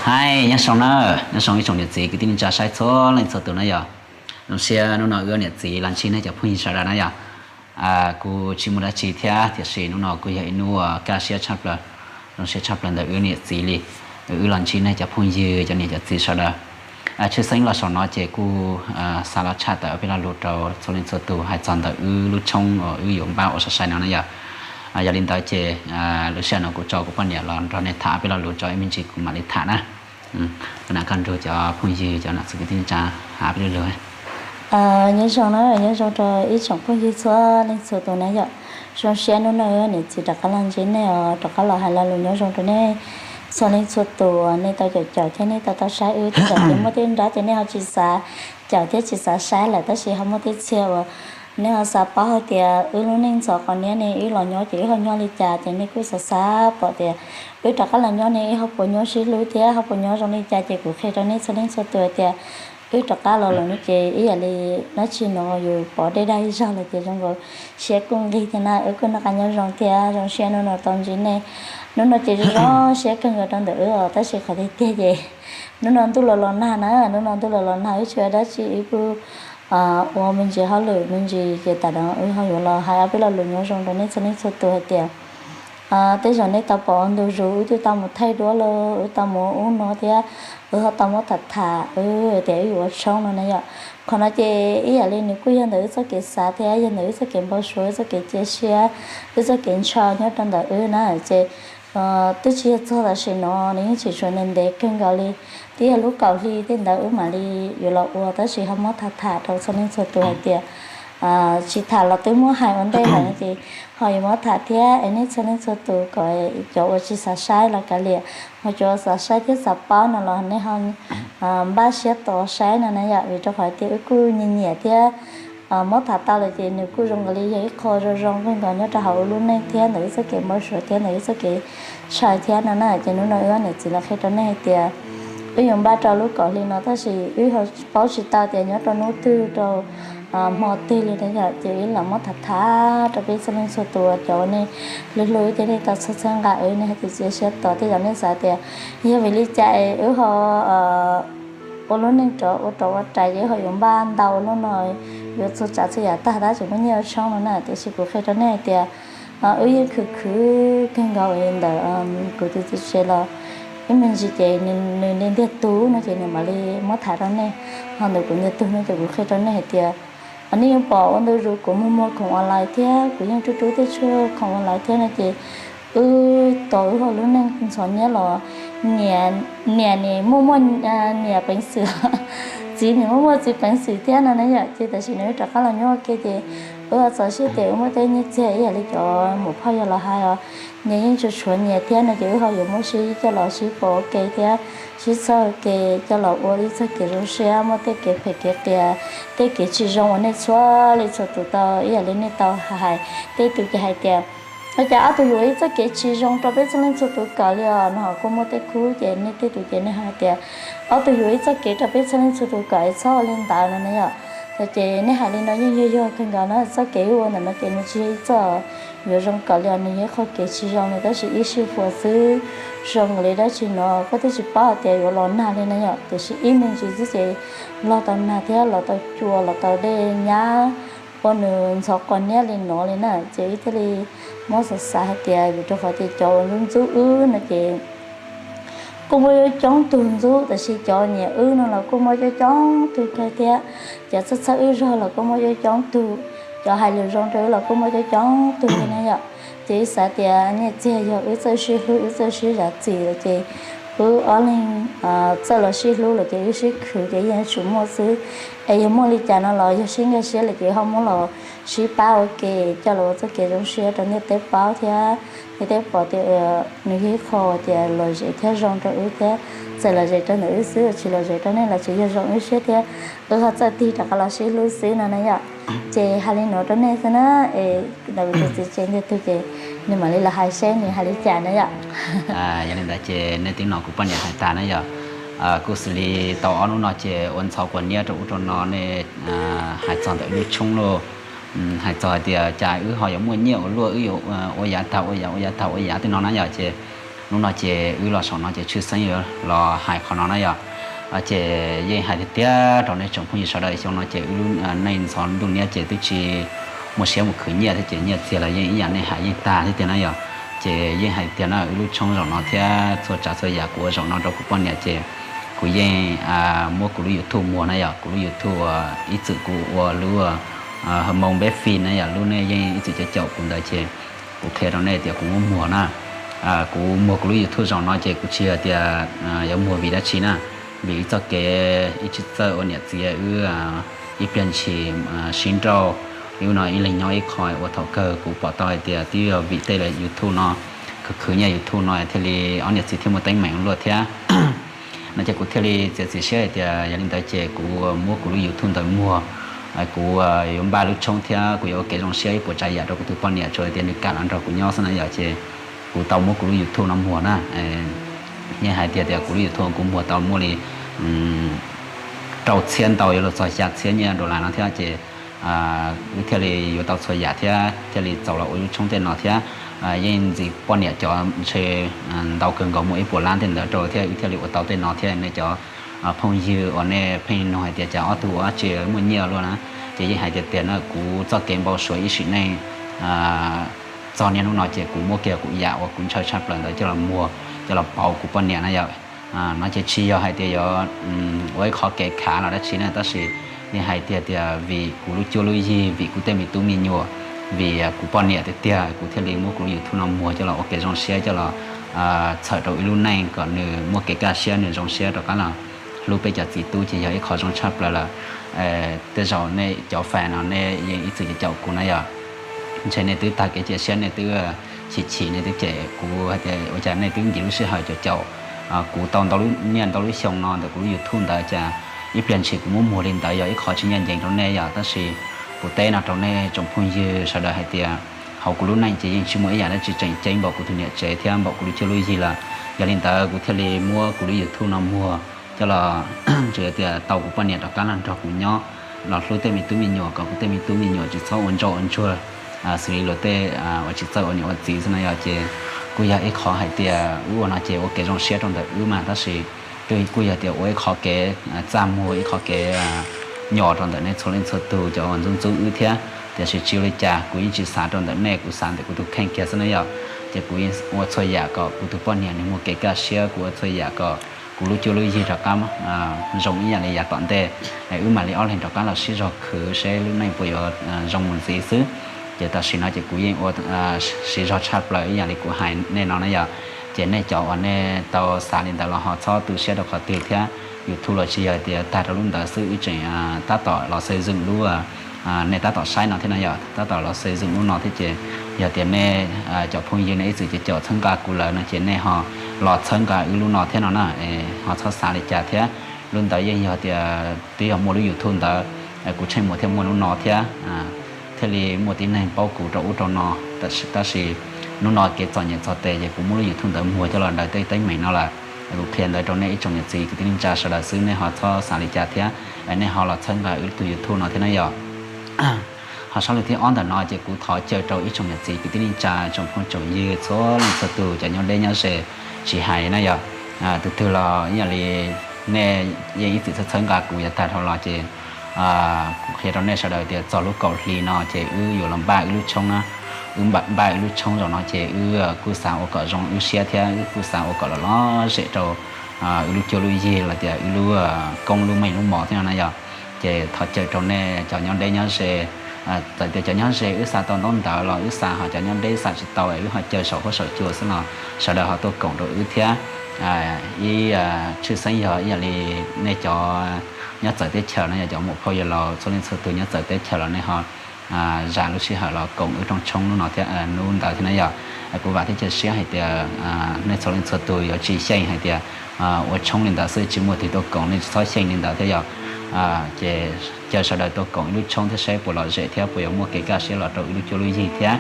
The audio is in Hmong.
Hais nyob zoo na, nyob zoo ib tsoom niam txiv kwv tij neej tsa saib txhua leej txhua tus na yog. Zoo siab hnub no wb niam txiv los ntsib nej cov phooj ywg sawv daws na yog. Kuv tsis muaj dab tsi thiab tiam sis hnub no kuj yog ib hnub kaj siab tshaj plaws, zoo siab tshaj plaws ntawm wb niam txiv li. Wb los ntsib nej cov phooj ywg cov niam cov txiv sawv daws. Tshwj xeeb los saum no ces kuj xav los tshaj tawm ob peb lo lus rau txhua leej txhua tus hais txog ntawm wb lub tshoob uas wb yuav npaj ua sai sai no na yog. Yog li ntawd ces lub sij hawm no kuv tso kuv poj niam los nrog nej tham ob peb lo lus tso ib me ntsis kuv mam li tham na. Kuv nam kaj nrug cov phooj ywg cov nam txiv kwv tij neej tsa hais ob peb lo lus. Nyob zoo na, nyob zoo rau ib tsoom phooj ywg txhua leej txhua tus na yom. Zoo siab hnub no niam txiv rov qab los ntsib nej os, rov qab los hais lo lus nyob zoo rau nej txhua leej txhua tus uas nej tau caum caum thiab nej tau tau saib wb tej zaum tias muaj tej nrab ces nej ho tsis xav caum thiab tsis xav saib lawm tab sis ho muaj tej txhia uas nej ho xav paub hais tias wb lub neej ntxhov qhov niab ne wb los nyob ces wb ho nyob li cas ces nej kuj xav xav pom tias wb rov qab los nyob ne wb ho puas nyuaj sib hlub thiab ho puas nyob zoo li cas ces kuv qhia rau nej txhua leej txhua tus hais tias wb rov qab los lawm no ces ib yam li dab tsi no yus pov dej dag ib zaug lawm ces zoo nkaus siab kuj nqig thiab na wb kuj noj qab nyob zoo thiab zoo siab hnub no tau ntsib nej. Hnub no ces zoo zoo siab kawg nkaus rau ntawm wb os tab sis qhov tiag tiag ces hnub no ntuj los los nag na, hnub no ntuj los los nag wb tsis ua dab tsi wb kuj ua me ntsis hauj lwm me ntsis ces tam no wb ho yuav los hais ob peb lo lus nyob zoo rau nej txhua leej txhua tus hais tias tej zaum nej tau pom ua ntu zus wb twb tau mus thaij duab los wb tau mus ub no thiab wb ho tau muab tham tham wb tias wb yuav ua tshoob no na yom. Qhov no ces ib yam li nws kuj yog ntawm wb txoj kev xav thiab yog ntawm wb txoj kev npau suav wb txoj kev cia siab wb txoj kev ntshaw nyob rau ntawm wb na ces twb tsis yog txog tam sim no nws yeej tseem tshuav ntev ntev kawg nkaus li. Twb yog lub kaum hli tej ntawd wb mam li yuav los ua tab sis ho muab tham tham rau txhua leej txhua tus hais tias tsis tham los twb muab hais ua ntej lawm no ces ho yuav muab tham thiab es nej txhua leej txhua tus kom cov uas tsis xav saib los kav liam, ho cov xav saib thiab xav paub no los nej ho npaj siab tos saib no na yom vim rau qhov tias wb kuj nyiam nyiam thiab muab tham tau lawm ces nws kuj zoo nkaus li yog ib qho zoo zoo kawg nkaus nyob rau hauv wb lub neej thiab ntawm wb txoj kev npau suav thiab ntawm wb txoj kev ntshaw thiab no na ces hnub no wb niam txiv los qhia rau nej hais tias wb yuav npaj rau lub kaum hli no tab sis wb ho paub tsis tau tias nyob rau hnub twg rau hmo twg li na yom ces wb los muab tham tham rau peb txhua leej txhua tus cov uas nej hlub hlub wb thiab nej tau txhawb txhawb nqa wb nej hais tias cia siab tos tej zaum nej xav tias yog vim li cas es wb ho ua lub neej rov ua rov ua rais ces wb ho yuav npaj ntau ua lub no yuav txhua tsav txhua yam tag tab tsis muaj nyiaj ua tshoob no na tiam sis kuv qhia rau nej hais tias wb yeej khwv khwv kawg nkaus ntawm kuv tus txiv tsev los ib me ntsis ces nws ntiag tug no ces nws mam li muab tham rau nej, ho ntawm kuv ntiag tug no ces kuv qhia rau nej hais tias nej yeej pom ua ntu zus kuv muag muag khoom online thiab kuv yeej rub rub tej tshuaj khoom online thiab no ces wb tos wb hauv lub neej ntxhov niab los niam nim muaj muaj niam peev xwm, txiv nim muaj muaj txiv peev xwm thiab no na yom ces tam sim no wb rov qab los nyob ua ke ces wb ho txaus siab tias wb muaj tej nyiaj txiag ib yam li cov muam phauj yog los hais os, nyias yeej tsuas tshuav nyias thiab no ces wb ho yuav muab sib coj los sib pov ua ke thiab sib txhawb ua ke coj los ua ib txoj kev zoo siab muaj tej kev phem kev qias tej kev tsis zoo uas nej txhua leej txhua tus tau ib yam li nej tau hais, tej tus ces hais tias ua cas ob tug yuav ua ib txoj kev tsis zoo rau peb txhua leej txhua tus kawm li os no ho kuj muaj tej khub ces nej tej tus ces nej hais tias ob tug yuav ua ib txoj kev rau peb txhua leej txhua tus kawm es txhob ua li ntawd no na yom. Ces nej hais li no yeej yog yog kawg nkaus na, txoj kev wb ua ntawm no ces nws tsis yog ib txoj yuav zoo kawm li os, nws yog ib qho kev tsis zoo li tab sis ib sij huam xwb zoo nkaus li dab tsi no koj twb tsis paub hais tias yuav los nag li na yom, tiam sis ib me ntsis xwb ces los tau nag thiab los tau cua los tau dej nyab ua nws ntxhov quas niab li no li na ces wb thiaj li muab xav xav hais tias vim rau qhov tias cov uas ntxub ntxub wb no ces kuj muaj coob coob tug ntxub tab sis cov nyiam wb no los kuj muaj coob coob tug kawg thiab, cov txhawb txhawb wb zog los kuj muaj coob coob tug, cov hais lus zoo rau wb los kuj muaj coob coob tug li na yom. Ces wb xav tias nyiaj txiag yog wb txawj sib hlub wb txawj sib zam txim lawm ces wb ob leeg txawj los sib hlub lawm ces wb sib khwv ces yeej yuav tsum muaj xwb. Es yog muaj li cas no los yog sib nkag siab lawm ces ho muab los sib pab ua ke coj los ua txoj kev zoo siab rau ntiaj teb paub thiab ntiaj teb pom tias nws yog ib qho tias lom zem thiab zoo rau wb thiab. Txawm lom zem rau ntawm wb xwb tsis lom zem rau nej los tsis yog zoo wb siab thiab wb ho txawj tig rov qab los sib hlub xwb no na yom. Ces hais li no rau nej xwb na, es ntawm kuv tus txiv tsev ntiag tug ces nws mam li los hais seb nws hais li cas na yom. Yog li ntawd ces nej twb hnov kuv poj niam hais tag na yom. Kuj xws li tau ob hnub no ces ua ntxhov quas niab rau ub rau no nej hais txog ntawm lub tshoob lauj, hais txog hais tias cas wb ho yuav muaj nyiaj ua luaj wb yuav ua yav tag ua yav ua yav tag ua yav tej no na yom ces Hnub no ces wb los saum no ces tshwj xeeb yuav los hais qhov no na yom. Ces yeej hais tiag tiag rau nej tsoom phooj ywg sawv daws, xyoo no ces wb lub neej ntxhov ntuj niab ces twb tsis muaj siab mus khwv nyiaj thiab ces nyiaj txiag los yeej ib yam nej hais yeej tag thiab tiag na yom. Ces yeej hais tiag na, wb lub tshoob zaum no thiab txhua tsav txhua yam kuv ua zaum no rau kuv poj niam ces kuv yeej muab kuv lub YouTube muag na yom. Kuv lub YouTube ib txwm kuv ua lub Hmoob Npeb Fij na yom, lub nej yeej ib txwm caum caum kuv ntawd ces kuv qhia rau nej tias kuv muab muag na. Kuv muag kuv lub YouTube zaum no ces kuv tsis hais tias yuav muag vim dab tsi na, vim wb txoj kev ib tsis txawj ua niam txiv, wb ib pliag ntshis sib nrauj, wb no ib leeg nyob ib qho ua thaum kawg kuv pom tau hais tias twb yog vim tej YouTube no, khwv khwv nyiaj YouTube no thiaj li ob niam txiv thiaj muaj teeb meem luaj thiab. No ces kuv thiaj li txiav txim siab hais tias yog li ntawd ces kuv muab kuv lub YouTube ntawd muag, kuv yuav npaj lub tshoob thiab kuv yuav ua kev zoo siab ib puas tsav yam rau kuv tus poj niam tsuas hais tias nws kam los nrog kuv nyob xwb na yom. Ces kuv tau muab kuv lub YouTube no muag na. Yeej hais tiag tias kuv lub YouTube kuv muag tau muaj li rau txhiab ntau yuav luag txog xya txhiab nyiaj dollar no thiab ces wb thiaj li yuav tau txhua yam thiab thiaj li txaus los ua lub tshoob tej no thiab. Yeej ntxiv poj niam cov ntshe ntau kawg nkaus muaj ib puas lab tej ntawd rau thiab wb thiaj li ua tau tej no thiab. Nej cov phooj ywg uas nej pheej nug hais tias cas ob tug ua dab tsi muaj nyiaj luaj na, ces yeej hais tias tias na kuv txoj kev npau suav ib sim neej txog niaj hnub no ces kuv muab kiag kuv yam uas kuv ntshaw tshaj plaws ntawd coj los muag coj los pauv kuv poj niam na yom. No ces tsis yog hais tias yuav ua ib qhov kev khav los dab tsi na, tab sis yeej hais tiag tias vim kuv lub cuab lub yig, vim kuv tej me tub me nyuam, vim kuv poj niam tiag tiag kuv thiaj li muab kuv lub YouTube no muag coj los ua kev zoo siab coj los txhawm rau wb lub neej kom nws muaj kev kaj siab nws zoo siab rov qab los hlub peb cov txiv tub ces yog ib qho zoo tshaj plaws lawm. Tej zaum nej cov fans no nej yeej ib txwm caum kuv na yom, ntshe nej twb tag kev cia siab nej twb chim chim nej twb cem kuv hais tias ua cas nej twb nkim lub sij hawm caum caum kuv tau ntau lub niaj ntau lub xyoo no ntawm kuv lub YouTube ntawd cas ib pliag ntshis kuv muab muag li ntawd yog ib qho tsis ncaj ncees rau nej yom. Tab sis kuv teb no rau nej tsoom phooj ywg sawv daws hais tias hauv kuv lub neej ces yeej tsis muaj ib yam dab tsi tseem ceeb npaum kuv tus niam tsev thiab npaum kuv lub cuab lub yig lawm. Yog li ntawd kuv thiaj li muab kuv lub YouTube no muag coj los tsuas yog tias tau kuv poj niam rov qab los nrog kuv nyob, los hlub tej me tub me nyuam kom kuv tej me tub me nyuam tsis txhob ua ntsoj ua ntsuag xws li luag tej uas tsis txawj ua niam ua txiv xwb no yom. Ces kuj yog ib qho hais tias wb ua no ces ua kev zoo siab rau ntawm wb mas tab sis kuj yog tias ua ib qho kev txaj muag ib qho kev nyom rau ntawm nej txhua leej txhua tus cov uas ntxub ntxub wb thiab. Tiam sis tsis ua li cas kuv yeej tsis xav rau ntawm nej, kuv xav ntawm kuv tus kheej kiag xwb na yom. Ces kuv yeej ua txhua yam kom kuv tus poj niam nws muaj kev kaj siab, kuv ua txhua yam kom kuv lub cuab lub yig rov qab zoo ib yam li yav tom ntej, wb mam li ob leeg rov qab los sib zog khwv seb lub neej puas yuav zoo mus ntxiv xwb. Ces tam sim no ces kuv yeej ua siv zog tshaj plaws ib yam li kuv hais nej no na yom. Ces nej cov uas nej tau xav li ntawd los ho txhob tu siab rau qhov twg thiab. YouTube los tsis yog tias tag rau lub ntawd xwb, wb tseem tab tom los xeeb zeej lub, nej tab tom saib no thiab na yom, tab tom los xeeb zeej lub no thiab ces yog tias nej cov phooj ywg nej ib txwm caum caum txhawb nqa kuv lawm no ces nej ho los txhawb nqa wb lub no thiab no na, ho txhob xav li cas thiab. Lub ntawd yeej yog tias twb yog muaj lub YouTube ntawd, kuv tsheej muag thiaj muaj lub no thiab, thiaj li muaj tib neeg paub kuv rau ub rau no. Tab sis hnub no kev txom nyem txog tes ces kuv muab lub YouTube ntawd muag coj los daws tej teeb meem no lawm. Kuv qhia ntawd rau nej ib tsoom niam txiv kwv tij neej tsa sawv daws xwb, nej ho txhob xav li cas thiab, nej ho los txhawb nqa wb tus YouTube no thiab na yom. Ho sab lwm thib ob ntawm no ces kuv thov caw rau ib tsoom niam txiv kwv tij neej tsa tsoom phooj tsoom ywg txhua leej txhua tus cov nyob deb nyob ze tsis hais na yom, tus twg los ib yam li nej yeej ib txwm txhawb txhawb nqa kuv yav tag dhau los ces kuv qhia rau nej sawv daws tias txog lub kaum hli no ces wb yuav los npaj wb lub tshoob na. Wb npaj wb lub tshoob zaum no ces wb kuj xav ua kom zoo wb siab thiab wb kuj xav ua kom los lom zem rau wb lub cuab lub yig los tias wb lub koob lub meej lub mos thiab no na yom. Ces thov caw rau nej cov nyob deb nyob ze, txawm tias cov nyob ze wb xa tau ntaub ntawv los wb xa, ho cov nyob deb xa tsis tau es wb ho caw saum huab saum cua xwb los sawv daws ho tuaj koom rau wb thiab. Ib tshwj xeeb yog ib yam li nej cov nyob txawv teb chaws no yog cov muam phauj yawg laus txhua leej txhua tus nyob txawv teb chaws los nej ho zam lub sij hawm los koom wb rooj tshoob lub no thiab, lub ntawd thiab na yom. Kuv vam thiab cia siab hais tias nej txhua leej txhua tus yuav tsis xyeej hais tias ua tshoob li ntawd xwb tsis muaj twg tuaj koom, nej tsis txhob xyeej li ntawd thiab yom. Ces caw sawv daws tuaj koom ib lub tshoob thiab seb puas lom zem thiab puas yuav muaj kev kaj siab los rau wb lub cuab lub yig thiab.